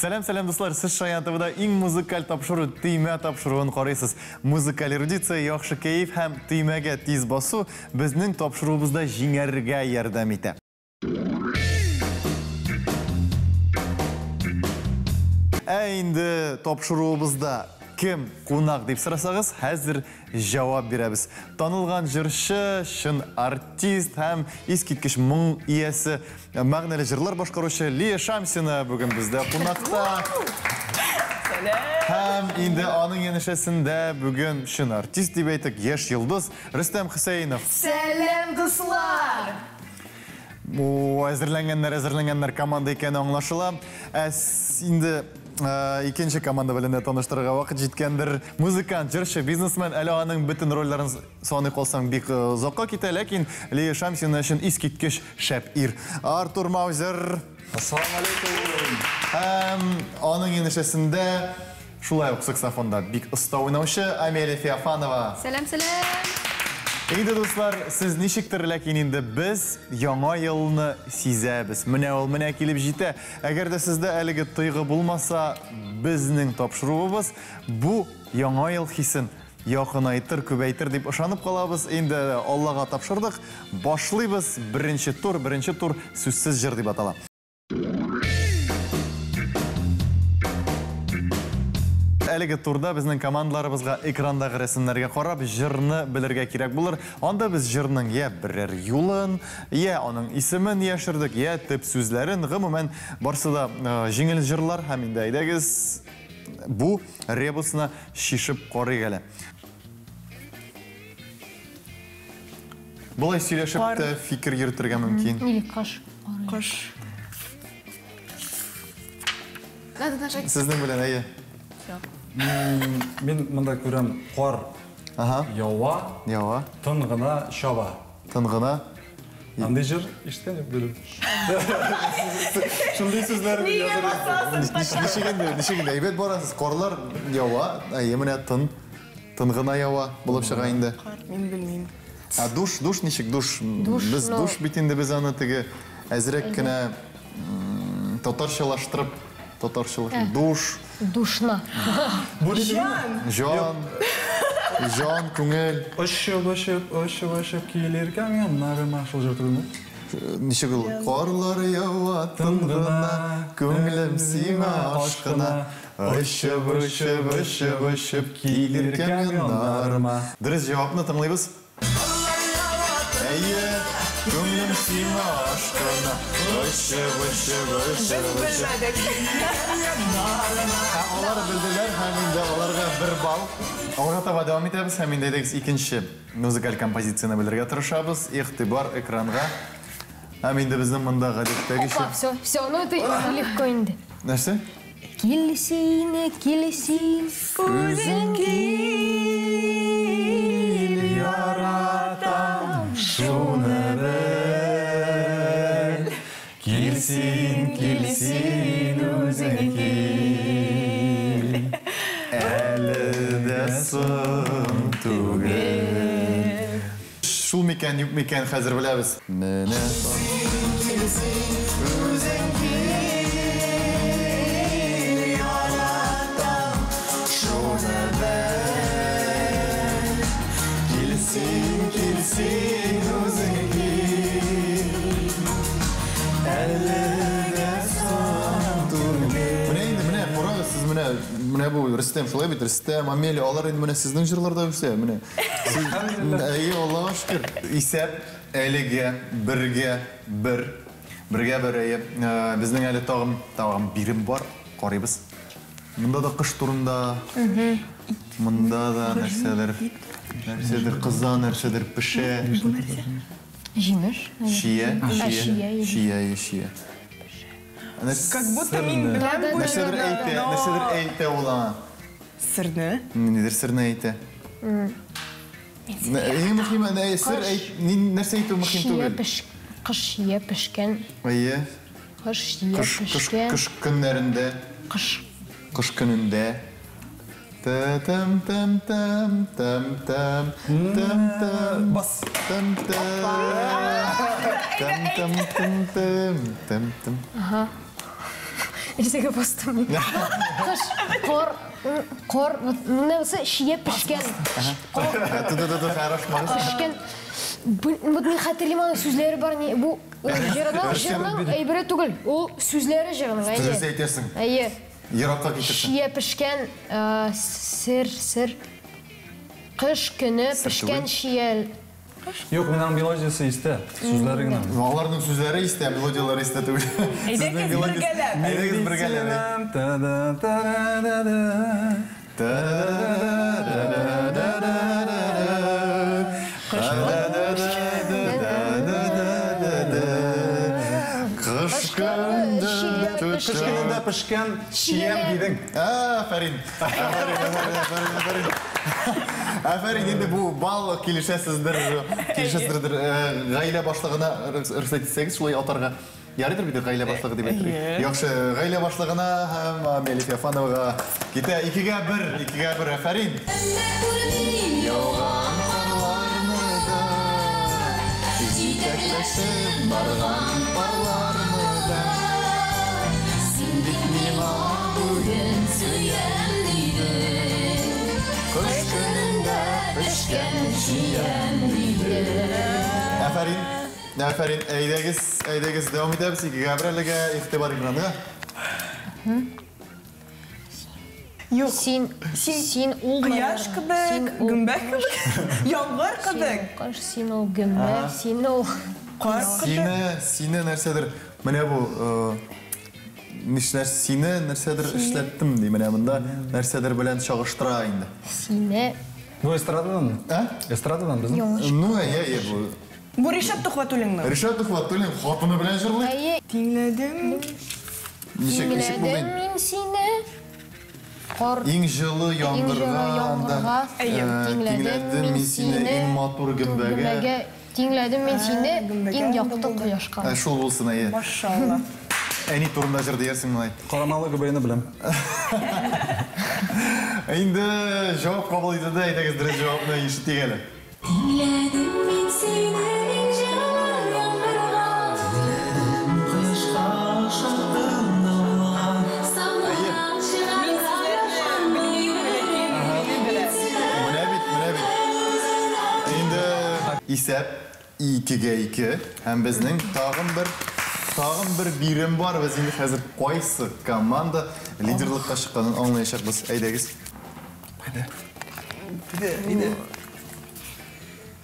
Сәлам, сәлам, дуслар! Сез Шаян ТВда иң музыкаль тапшыру, Төймә тапшыруын карыйсыз. Музыкаль эрудиция, яхшы кәеф һәм төймәгә тиз басу безнең тапшыруыбызда җиңәргә ярдәм итә. Ә инде тапшыруыбызда кем кунак дип сорасагыз, хәзер җавап бирәбез. Танылган җырчы, чын артист һәм искиткеч моң иясе, мәгънәле җырлар башкаручы Лия Шамсина бүген бездә кунакта. Һәм инде аның янәшәсендә бүген чын артист дип әйтик, яшь йолдыз Рөстәм Хөсәенов. Сәлам, дуслар! О, әзерләнгәннәр, әзерләнгәннәр команда икәне аңлашыла. Ә инде икенче команда белән дә таныштырырга вакыт җиткәндер. Музыкант, җырчы, бизнесмен, әле аның бөтен рольләрен саный калсаң бик озакка китә, ләкин Лия Шамсина өчен искиткеч шәп ир. Артур Маузер. Ассаламу алейкум. Һәм аның янәшәсендә шулай ук саксофонда бик оста уйнаучы Амелия Феофанова. Сәлам, сәлам. Инде, дуслар, сез ничектер, ләкин инде без яңа елны сизәбез. Менә ул менә килеп җитә. Әгәр дә сездә әлеге тойгы булмаса, безнең тапшыруыбыз бу яңа ел хисен якынайтыр, күбәйтер дип ышанып калабыз. Инде Аллага тапшырдык. Башлыйбыз. Беренче тур, беренче тур сүзсез җыр дип атала. Әлеге турда безнең командаларыбызга экрандагы рәсемнәргә карап җырны белергә кирәк булыр. Анда без җырның я берәр юлын, я аның исемен яшердек, я төп сүзләрен. Гомумән, барсы да җиңел җырлар һәм инде әйдәгез бу ребусны чишеп карыйк әле. Болай сөйләшеп тә фикер йөртергә мөмкин. Или кыш. Кыш. Надо нажать. Сезнең белән, әйе. Мин монда күрәм кар ява, Ява. Тын гына чаба. Тын гына. Андый җыр ишеткән юк белем. Шундый сүзләр ничек инде, ничек инде әйбәт барасыз. Карлар ява, әйе, менә тын. Тын гына ява булып чыга инде. Кар, мин белмим. Ә душ, душ ничек? Душ. Без душ бит инде без аны теге әзрәк кенә татарчалаштырып, татарчалаштырып, душ. Душна. Җан. Җан. Җан, күңел. Очып, очып, очып, очып килергә яннарыма. Шул җыр түгелме? Ничек ул? Карлар ява тын гына, күңелем сиңа ашкына. Очып, очып, очып, очып килергә яннарыма. Дөрес җавапны тыңлыйбыз. Әйе, күңелем сиңа ашкына. Очып, очып, очып, очып. Ә алар белделәр һәм инде аларга бер балл. Алга таба дәвам итәбез һәм инде әйдәгез икенче музыкаль композицияне белергә тырышабыз. Игътибар экранга. Һәм инде безнең монда гадәттәгечә. Опа, все, все, ну это легко инде. Нәрсә? Кил син, кил син, үзең кил, яратам шуны бел. Кил син, кил син, үзең кил. Әле дә соң түгел. Шул микән, юк микән, хәзер беләбез. Менә кил син, үзең кил, яратам шуны бел. Кил син, кил син, үзең кил. Әле дә соң түгел. Менә инде, менә, карагыз, сез менә, менә бу Рөстәм, шулай бит, Рөстәм, Амелия, алар инде менә сезнең җырларда үсә, менә. Әйе, Аллага шөкер. Исәп әлегә бергә бер. Бергә бер, әйе. Безнең әле тагын, тагын бирем бар. Карыйбыз. Монда да кыш турында. Монда да нәрсәдер, нәрсәдер кыза, нәрсәдер пешә. Җимеш. Чия, чия, чия, чия. Как будто мин беләм бу Нәрсәдер әйтә, нәрсәдер әйтә ул аңа. Сырны? Нидер сырны әйтә. Иң мөһиме, сыр әйт, нәрсә әйтү мөһим түгел. Кыш чия пешкән. Әйе. Кыш чия пешкән. Кыш көннәрендә. Кыш. Кыш көнендә. Та-там-там-там-там-там, там-там. Бас. Там-там. Там-там-там-там-там-там. Ага. Нәрсәгә бастым? Кыш, кар, кар, нәрсә чия пешкән. Пешкән. Вот мин хәтерлим аның сүзләре бар, ни бу җырның, җырның әйбере түгел. Ул сүзләре җырның, әйе. Дөрес әйтәсең. Әйе. Еракка китерсең. Чия пешкән, сер, сер. Кыш көне пешкән чия. Юк, мин аның мелодиясе истә, сүзләре генә. Аларның сүзләре истә, мелодияләре истә түгел. Әйдәгез бергәләп. Әйдәгез бергәләп. Кыш көндә Кыш көнендә пешкән чиям дидең. Афәрин. Афәрин, афәрин, афәрин, афәрин. Афәрин, инде бу бал килешәсездер, килешәсездер. Гаилә башлыгына рөхсәт итсәгез, шулай атарга. Ярыйдыр бит гаилә башлыгы дип әйтергә. Яхшы, гаилә башлыгына һәм Амелия Феофановага китә. 2-1, 2-1, афәрин. Яуган карларны да, җитәкләшеп барган парларны да, син бит миңа бүген сөям дидең. Кыш көнендә пешкән чиям дидең. Афәрин, афәрин, әйдәгез, әйдәгез, дәвам итәбез. 2-1 әлегә, игътибар экранга. Юк. Син, син ул Кояш кебек, гөмбә кебек, яңгыр кебек. Кыш, син ул гөмбә, син ул Кар кебек. Сине, сине нәрсәдер, менә бу, нишләр, сине нәрсәдер эшләттем ди, менә монда нәрсәдер белән чагыштыра инде. Сине. Бу эстрададан? Ә? Эстрададан безнең? Ну, әйе, әйе, бу. Бу Ришат Тухватуллинмы? Ришат Тухватуллин хатыны белән җырлый. Әйе. Тиңләдем. Ничек, ничек булды Тиңләдем мин сине. Кар. Иң җылы яңгырга. Әйе. Тиңләдем мин сине иң матур гөмбәгә. Тиңләдем мин сине иң якты кояшка. Шул булсын, әйе. Машалла. Әни турында җыр диярсең малай. Карамалы гөбәйне беләм. Инде җавап кабул ителде, әйдәгез дөрес җавапны ишетик әле. Тиңләдем мин сине иң җылы яңгырга. Тиңләдем кояшка ошаттым давылга. Самнан чыгарга Менә бит, менә бит. Инде исәп 2-2 һәм безнең тагын бер бирем бар. Без инде хәзер кайсы команда лидерлыкка чыкканын аңлаячакбыз. Әйдәгез. Әйдә. Әйдә.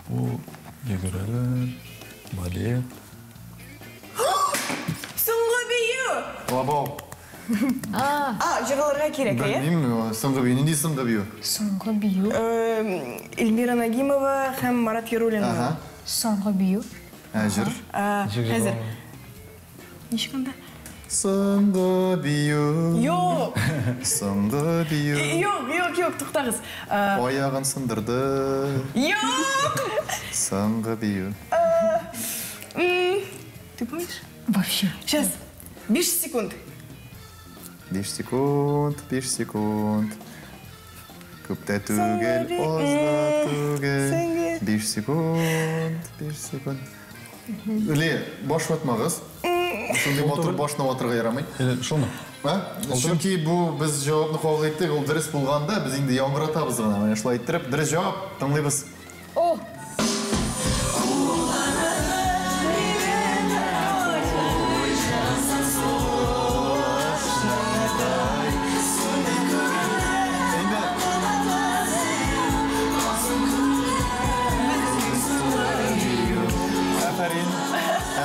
Бу йөгерәләр, балет. Соңгы бию! Лабау. А, җырларга кирәк, әйе? Белмим, соңгы бию. Нинди соңгы бию? Соңгы бию. Эльмира Нагимова һәм Марат Яруллин. Ага. Соңгы бию. Җыр. Хәзер. Ничек анда? Соңгы бию. Юк. Соңгы бию. Юк, юк, юк, туктагыз. Аягын сындырды. Юк! Соңгы бию. Ты помнишь? Вообще. Сейчас. 5 секунд. 5 секунд, 5 секунд. Күп тә түгел, аз да түгел. 5 секунд, 5 секунд. Ле, баш ватмагыз. Шундый матур башны ватырга ярамый. Шулмы? Чөнки бу без җавапны кабул иттек, ул дөрес булганда без инде яңгыратабыз гына. Менә шулай иттереп, дөрес җавап тыңлыйбыз. О! Афәрин,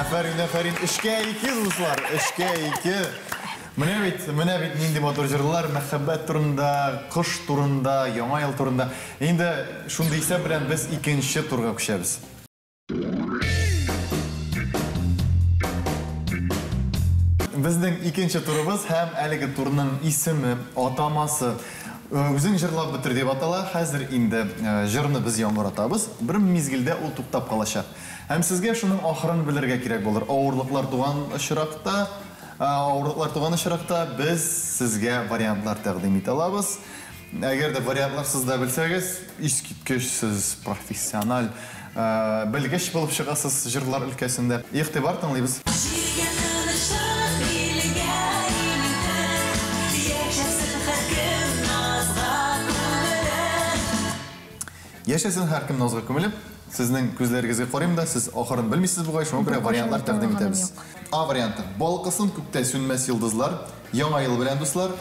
афәрин, афәрин. 3-2, дуслар, 3-2. Менә бит, менә бит нинди матур җырлар, мәхәббәт турында, кыш турында, яңа ел турында. Инде шундый исәп белән без икенче турга күчәбез. Безнең икенче турыбыз һәм әлеге турның исеме, атамасы Үзең җырлап бетер дип атала. Хәзер инде җырны без яңгыратабыз. Бер мизгелдә ул туктап калачак. Һәм сезгә шуның ахырын белергә кирәк булыр. Авырлыклар туган очракта, авырлыклар туган очракта без сезгә вариантлар тәкъдим итә алабыз. Әгәр дә вариантларсыз да белсәгез, искиткеч сез профессиональ белгеч булып чыгасыз җырлар өлкәсендә. Игътибар, тыңлыйбыз. Җиргә тынычлык, илгә иминлек. Яшәсен һәркем назга күмелеп. Сезнең күзләрегезгә карыйм да, сез ахырын белмисез бугай, шуңа күрә вариантлар тәкъдим итәбез. А варианты. Балкысын күктә сүнмәс йолдызлар, Яңа ел белән, дуслар.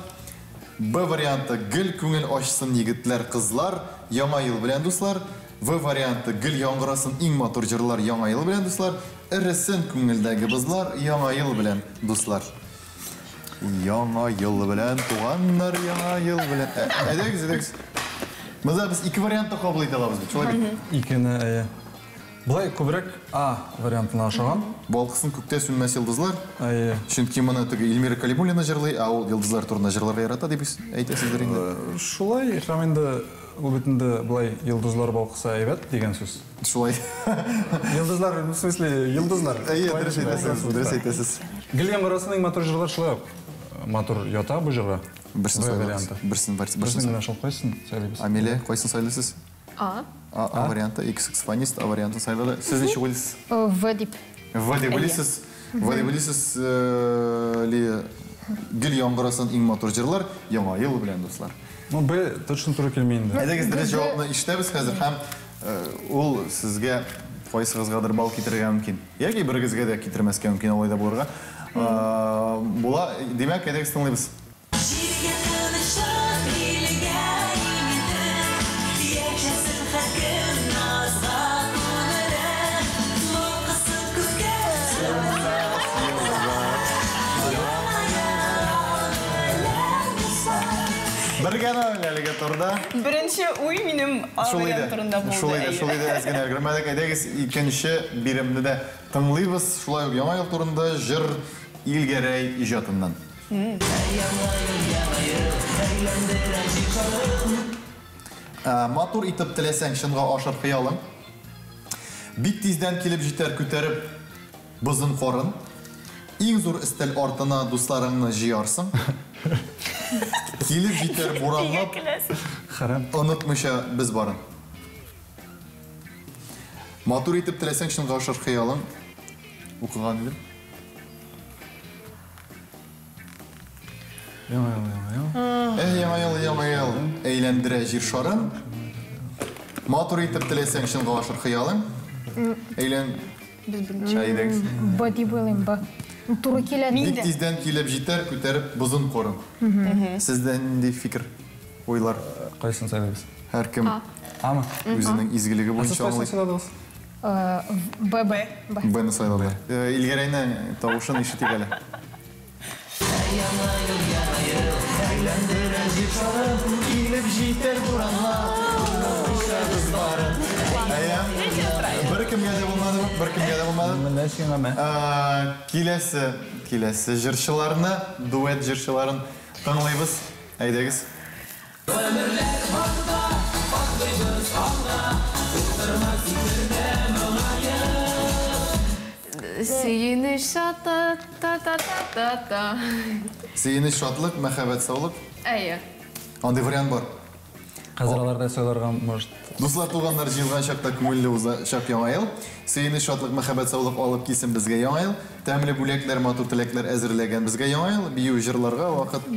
Б варианты. Гел күңел ачсын егетләр, кызлар, Яңа ел белән, дуслар. В варианты. Гел яңгырасын иң матур җырлар, Яңа ел белән, дуслар. Эресен күңелдәге бозлар, Яңа ел белән, дуслар. Яңа ел белән, туганнар, яңа ел белән. Әйдәгез, әйдәгез. Монда без ике вариант та кабул итә алабыз бит, шулай бит? Икене, әйе. Болай күбрәк А вариантына ошаган. Балкысын күктә сүнмәс йолдызлар. Әйе. Чөнки моны теге Эльмира Калимуллина җырлый, ә ул йолдызлар турында җырларга ярата дип әйтәсездер инде. Шулай, һәм инде ул бит инде болай йолдызлар балкыса әйбәт дигән сүз. Шулай. Йолдызлар, в смысле, йолдызлар. Әйе, дөрес әйтәсез, дөрес әйтәсез. Гел яңгырасын иң матур җырлар шулай ук матур ята бу җырга. Берсен сайлагыз. Берсен, берсен. Берсен генә шул кайсын сайлыйбыз? Амелия, кайсын сайлыйсыз? А. А варианты, ике саксофонист А вариантын сайлады. Сез ничек уйлыйсыз? В дип. В дип уйлыйсыз. В дип уйлыйсыз, Лия. Гел яңгырасын иң матур җырлар Яңа ел белән, дуслар. Ну, Б точно туры килми инде. Әйдәгез, дөрес җавапны ишетәбез хәзер һәм ул сезгә кайсыгызгадыр балл китерергә мөмкин. Яки берегезгә дә китермәскә мөмкин, алай да булырга була. Димәк, әйдәгез тыңлыйбыз. Җиргә тынычлык, илгә иминлек, Яшәсен һәркем назга күнелеп, Балкысын күккә сүнмәс йолдызлар, Яңа ел белән, дуслар. Бер генә әлеге турда. Беренче уй минем А вариант турында булды. Шул иде, шул иде, әз генә өлгермәдек. Әйдәгез, икенче биремне дә тыңлыйбыз. Шулай ук Яңа ел турында җыр Илгәрәй иҗатыннан. Матур итеп теләсәң, чынга ашыр хыялың. Бик тиздән килеп җитәр күтәреп бозын карын. Иң зур өстәл артына дусларыңны җыярсың. Килеп җитәр буранлап, онытмыйча без барын. Матур итеп теләсәң, чынга ашыр хыялың. Укыган идем. Яңа ел, яңа ел. Эх, яңа ел, яңа ел, әйләндерә җир шарын. Матур итеп теләсәң, чынга ашыр хыялың. Әйлән... Әйдәгез. Б дип уйлыйм, Б. Туры килә. Бик тиздән килеп җитәр, күтәреп бозын корын. Сездә нинди фикер, уйлар? Кайсын сайлыйбыз? Һәркем Амы? үзенең изгелеге Сез буенча кайсын аңлый. сайладыгыз? Б, Б. Б. Б-ны сайлады. Илгәрәйнең тавышын ишетик әле. Әйе. Беркемгә дә булмады, беркемгә дә булмады. Менә сиңа мә. Киләсе, киләсе җырчыларны, дуэт җырчыларын тыңлыйбыз. Әйдәгез. Сөенеч шата та та та та та. Сөенеч, шатлык, мәхәббәт, саулык. Әйе. Андый вариант бар. Хәзер алар да сайларга может. Дуслар, туганнар җыелган чакта күңелле узачак Яңа ел. Сөенеч, шатлык, мәхәббәт, саулык алып килсен безгә Яңа ел. Тәмле бүләкләр, матур теләкләр әзерләгән безгә Яңа ел. Бию, җырларга вакыт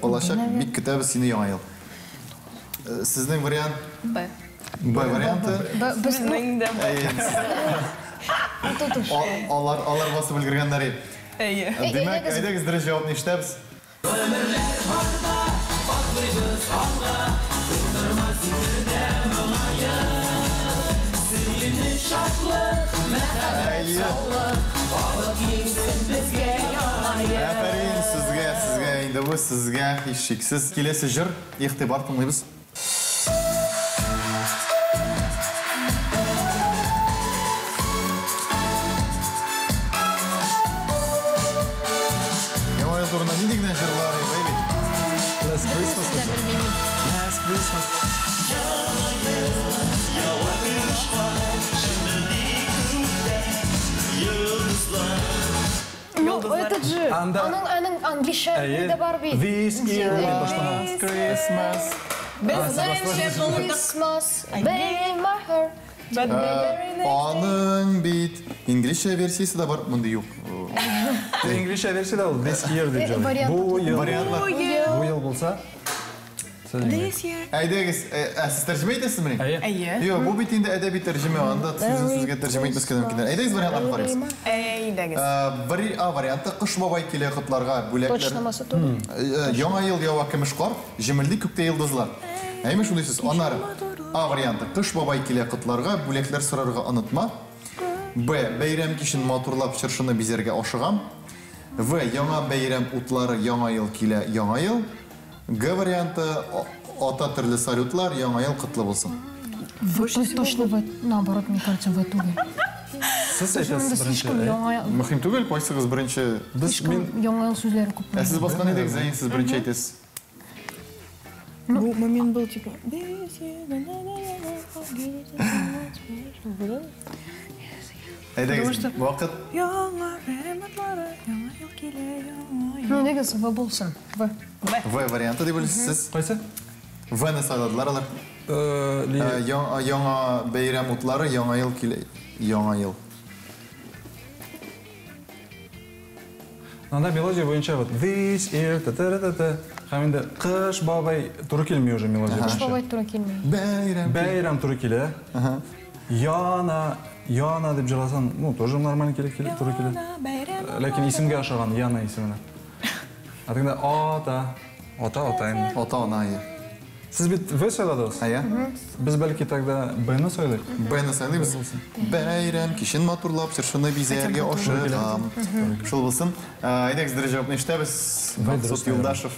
калачак. Бик көтәбез сине Яңа ел. Сезнең вариант? Б. Б варианты. Б, Безнең дә Б. Алар, алар басып өлгергәннәр иде. Әйе. Димәк, әйдәгез дөрес җавапны ишетәбез. Әйе. Афәрин сезгә, сезгә инде бу сезгә һичшиксез. Киләсе җыр, игътибар тыңлыйбыз. Яңа ел турында нинди генә җырлар юк, әй бит. Last Christmas. Last Christmas. Ну, этот же, Анда- аның, аның англича Әйе. дә бар бит. This year дип башлана. Christmas. Без беренче булдык. Christmas, baby my heart. But the very next day. Аның бит инглизчә версиясе дә бар, мондый юк. Инглизчә версиядә ул this year дип җырлый. Вариант Бу ел. Вариантлар. Бу ел булса, This year. Әйдәгез, ә сез тәрҗемә итәсезмени? Әйе. Әйе. Юк, бу бит инде әдәби тәрҗемә, анда сүзен сүзгә тәрҗемә итмәскә мөмкин. Әйдәгез вариантларны карыйбыз. Әйдәгез. Бер А варианты Кыш бабай килә котларга бүләкләр. Точно масы түгел. Яңа ел ява көмеш кар, җемелди күктә йолдызлар. Әйме шундый сүз. Аннары А варианты Кыш бабай килә котларга, бүләкләр сорарга онытма. Б. Бәйрәм кичен матурлап чыршыны бизәргә ашыгам. В. Яңа бәйрәм утлары, яңа ел килә, яңа ел. Г варианты ата төрле салютлар, яңа ел котлы булсын. Точно В, наоборот, мне кажется, В түгел. Сез Монда әйтәсез беренче. слишком яңа Мөһим түгел, кайсыгыз беренче. Без слишком мин яңа ел сүзләре күп. Ә сез баскан идегез, әйе, сез беренче әйтәсез. Бу момент был типа This year, на на на на на. Әйдәгез, вакыт Яңа бәйрәм утлары, яңа ел килә, яңа ел. Ну, әйдәгез, В булсын. В. В варианты дип уйлыйсыз сез. кайсы? В-ны сайладылар алар. Яңа бәйрәм утлары, яңа ел килә, яңа ел. Анда мелодия буенча вот this year та та та та һәм инде Кыш бабай туры килми уже мелодия Кыш буенча. бабай туры килми. Бәйрәм. Бәйрәм туры килә. Яна, Яна дип җырласаң, ну, тоже нормально килә, килә, туры килә. Яңа бәйрәм. Ләкин исемгә ошаган Яна исеменә. Ә тегендә ата, ата, ата инде. Ата-ана, әйе. Сез бит В сайладыгыз. Әйе. Без бәлки тогда Б-ны сайлыйк. Б-ны сайлыйбыз. Бәйрәм кичен матурлап, чыршыны бизәргә ашыгам. Шул булсын. Әйдәгез, дөрес җавапны ишетәбез. Максут Юлдашев.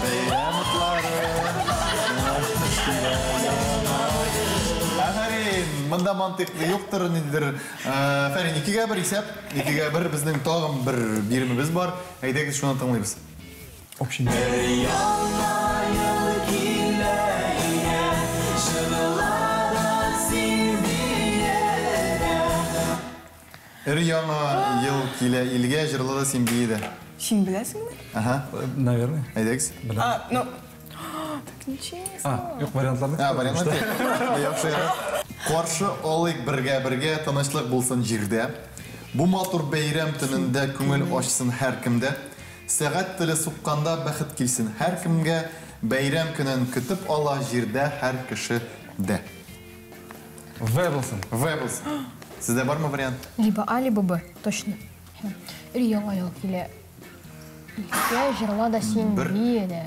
Бәйрәм утлары. Афәрин! Монда мантыйклы юктыр, ниндидер. Афәрин, 2-1 исәп. 2-1 безнең тагын бер биремебез бар. Әйдәгез, шуны тыңлыйбыз. Общий. Яңа ел килә, җырла да син бие дә. Өр яңа ел килә илгә, җырла да син бие дә. Син беләсеңме? Ага. Наверное. Әйдәгез. А, ну, так нечестно. А, юк, вариантларны. А, вариантлар. Яхшы, ярар. Каршы алыйк бергә-бергә, тынычлык булсын җирдә. Бу матур бәйрәм төнендә күңел ачсын һәркемдә. Сәгать теле сукканда бәхет килсен һәркемгә. Бәйрәм көнен көтеп ала җирдә һәр кеше дә. В булсын. В булсын. Сездә бармы вариант? Либо А, либо Б, точно. Өр яңа ел килә. Илгә, җырла да син Бер. бие дә.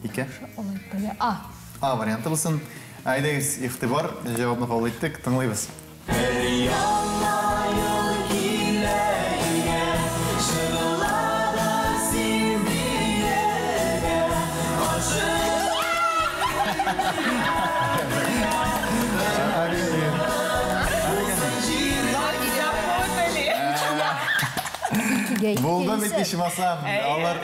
Ике. Алай бергә. А. А варианты булсын. Әйдәгез, игътибар, җавапны кабул иттек, тыңлыйбыз. Яңа ел килә, җырла да син бие дә. Запутали. Икегә ике Булды бит исәп. ичмасам. Алар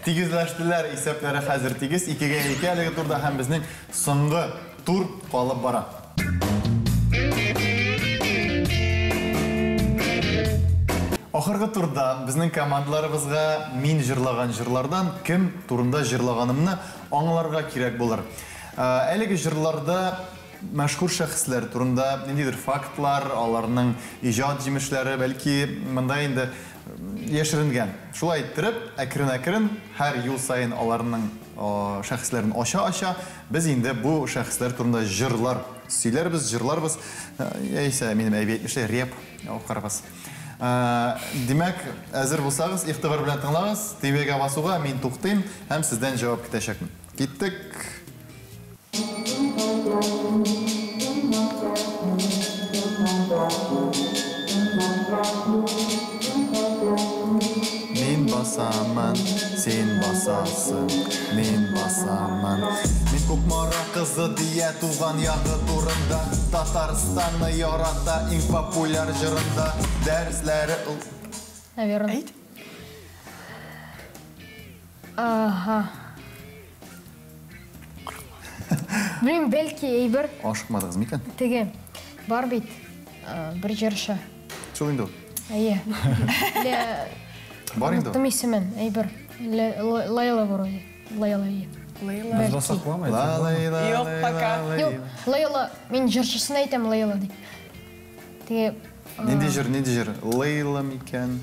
тигезләштеләр, исәпләре хәзер тигез. 2-2 әлеге турда һәм безнең соңгы тур калып бара. Ахыргы турда безнең командаларыбызга мин җырлаган җырлардан кем турында җырлаганымны аңларга кирәк булыр. Әлеге җырларда мәшһүр шәхесләр турында ниндидер фактлар, аларның иҗат җимешләре бәлки монда инде яшеренгән. Шулай иттереп, әкрен-әкрен һәр юл саен аларның шәхесләрен ача-ача, без инде бу шәхесләр турында җырлар сөйләрбез, җырларбыз. Яисә минем әби әйтмешли, реп укырбыз. Димәк, әзер булсагыз, игътибар белән тыңлагыз. Төймәгә басуга мин туктыйм һәм сездән җавап көтәчәкмен. Киттек. Мин басамын, син басасың, мин басамын. Мин Кукмара кызы дия туган ягы турында, Татарстанны ярата иң популяр җырында. Дәресләре ул- Наверное. Әйт. Ага. Блин, бәлки әйбер Ашыкмадыгыз микән? теге бар бит бер җырчы. Шул инде ул. Әйе. Лә Бар инде ул. Оныттым исемен, әйбер. Лейла вроде. Лейла. Әйе. Лейла. Без бассак буламы? Ла, Лейла, Юк, Лейла, пока. Лейла. Юк, Лейла, мин җырчысын әйтәм Лейла дип. Теге Нинди җыр, нинди җыр? Лейла микән?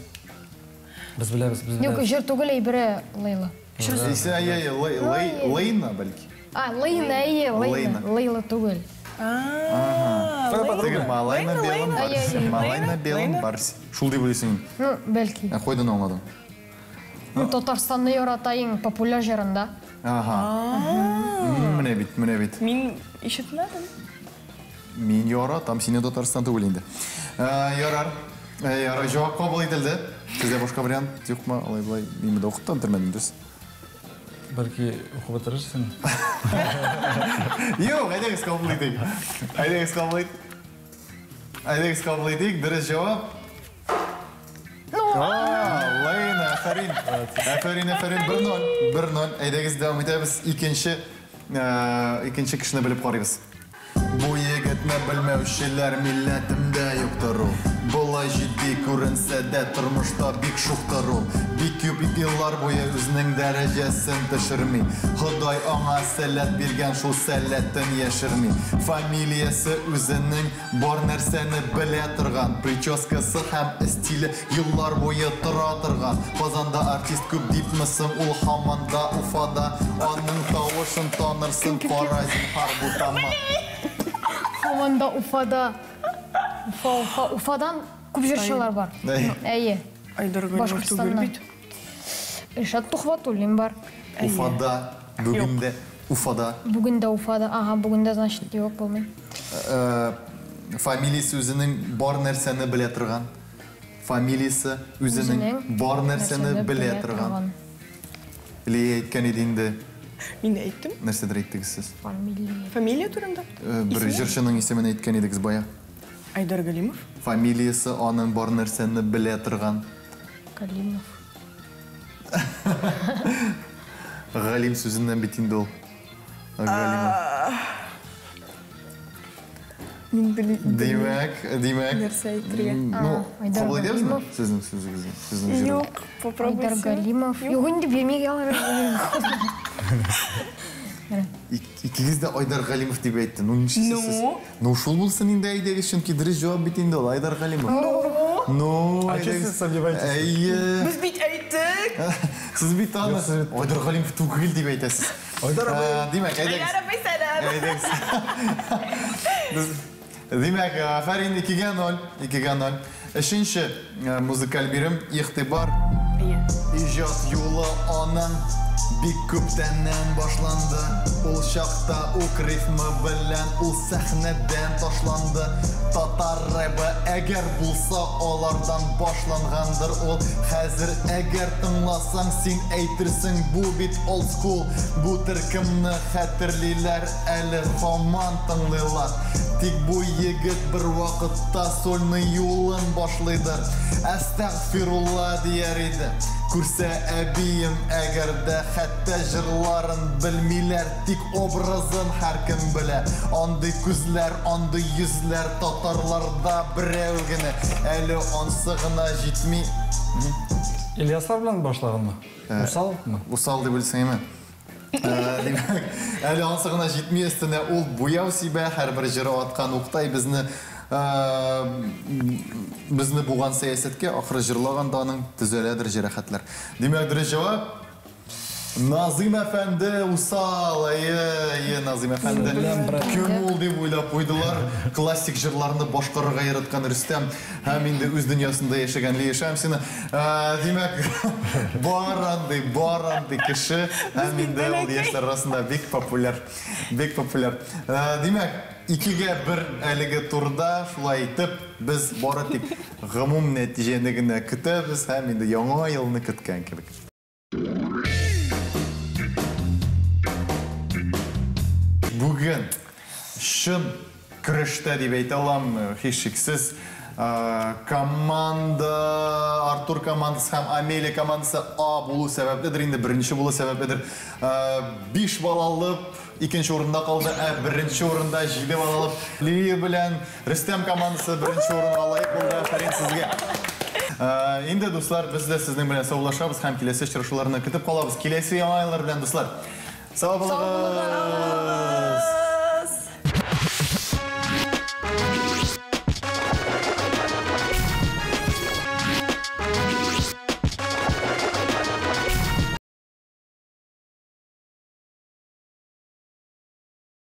Без беләбез, без Юк, беләбез. җыр түгел, әйбере Лейла. Исә, әйе, әйе, Лей, Лей, Лейна, бәлки. А, Лейна, әйе, Лейна. Лейна. Лейла түгел. Твоя подруга. Теге малай на белом барсе, Әйе, әйе. малай на белом барсе. Шул дип уйлыйсың. Ну, бәлки. Ә кайдан аңладың? Ну, Татарстанны яратайың популяр җырында. Ага. Менә бит, менә бит. Мин ишетмәдем. Мин яратам сине, Татарстан түгел инде. Ярар. Ярар, җавап кабул ителде. Сездә башка вариант юкмы? Алай болай мин монда укып та бетермәдем, дөрес. Бәлки укып бетерерсең. Юк, әйдәгез кабул итик. Әйдәгез кабул ит. Әйдәгез кабул итик. Дөрес җавап. А, Лейна, афәрин. Афәрин, афәрин. 1-0. 1-0. Әйдәгез дәвам итәбез. Икенче, икенче кешене белеп карыйбыз. Бу егетне белмәүчеләр милләтемдә юктыр ул. Болай җитди күренсә дә, тормышта бик шуктыр ул. Бик күп еллар буе үзенең дәрәҗәсен төшерми. Ходай аңа сәләт биргән, шул сәләтен яшерми. Фамилиясе үзенең бар нәрсәне белә торган. Прическасы һәм стиле еллар буе тора торган. Казанда артист күп дипме соң, ул һаман да Уфада. Аның тавышын танырсың, кара, зинһар, бутама. Һаман да Уфада. Уфа, Уфа, Уфадан күп җырчылар бар. Әйе. Әйе. Айдар Галимов түгел Башкортстаннан. бит. Илшат Тухватуллин бар. Уфада, бүген дә Уфада. Бүген дә Уфада. Ага, бүген дә, значит, юк булмый. Фамилиясе үзенең бар нәрсәне белә торган. Фамилиясе үзенең бар нәрсәне белә торган. Лия әйткән иде инде. Мин әйттем. Нәрсәдер әйттегез сез? Фамилия. Фамилия турында? Бер Исеме? җырчының исемен әйткән идегез бая. Айдар Галимов. Фамилиясе аның бар нәрсәне белә торган. Галимов. Галим сүзеннән бит инде ул. Галимов. Мин белмим. Димәк, димәк. Нәрсә әйтергә? Ну, Айдар кабул итәбезме? Галимов. Сезнең сүзегезне, сезнең җырыгызны. Юк, попробуйте. Айдар Галимов. Юк, инде бирмәгә алар. Икегез дә Айдар Галимов дип әйтте. Ну, ничек сез? Ну? Ну, шул булсын инде, әйдәгез, чөнки дөрес җавап бит инде ул Айдар Галимов. Ну, А чё әйдәгез. сез сомневаетесь? Әйе. Без бит әйттек. Сез бит аны Юк, сез бит- Айдар Галимов түгел дип әйтәсез. Айдар абый. Димәк, әйдәгез. Айдар абый, сәлам. Әйдәгез. Без- Димәк, афәрин, 2-0, 2-0. Өченче музыкаль бирем, игътибар. Әйе. Иҗат юлы аның бик күптәннән башланды. Ул чакта ук рифмы белән ул сәхнәдән ташланды. Татар рэбы әгәр булса алардан башлангандыр ул. Хәзер әгәр тыңласаң, син әйтерсең, бу бит old school. Бу төркемне хәтерлиләр, әле һаман тыңлыйлар. Тик бу егет бер вакытта сольный юлын башлыйдыр. Әстәгъфирулла дияр иде. Күрсә әбием әгәр дә, хәтта җырларын белмиләр, тик образын һәркем белә. Андый күзләр, андый йөзләр татарларда берәү генә. Әле ансы гына җитми. Ильяслар белән башлаганмы? Усалмы? Усал дип белсеңме? Димәк, әле ансы гына җитми, өстенә ул буяу сибә, һәрбер җыры аткан уктай безне буган сәясәткә, ахыры җырлаганда аның төзәләдер җәрәхәтләр. Димәк, дөрес җавап Назым әфәнде Усал, әйе, әйе, Назым әфәнде. Кем ул дип уйлап куйдылар. Классик җырларны башкарырга яраткан Рөстәм һәм инде үз дөньясында яшәгән Лия Шәмсина. Димәк, бар андый, бар андый кеше һәм инде ул яшьләр арасында бик популяр, бик популяр. Димәк, 2-1 әлеге турда шулай итеп без бары тик гомум нәтиҗәне генә көтәбез һәм инде яңа елны көткән кебек. Бүген чын көрәштә дип әйтә алам, һичшиксез, команда Артур командасы һәм Амелия командасы А булу сәбәпледер, инде беренче булу сәбәпледер. 5 балл алып, икенче урында калды, ә беренче урында 7 балл алып, Лилия белән Рөстәм командасы беренче урынга лаек булды. Афәрин сезгә. Инде, дуслар, без дә сезнең белән саубуллашабыз һәм киләсе очрашуларны көтеп калабыз. Киләсе яңа еллар белән, дуслар. Сау булыгыз!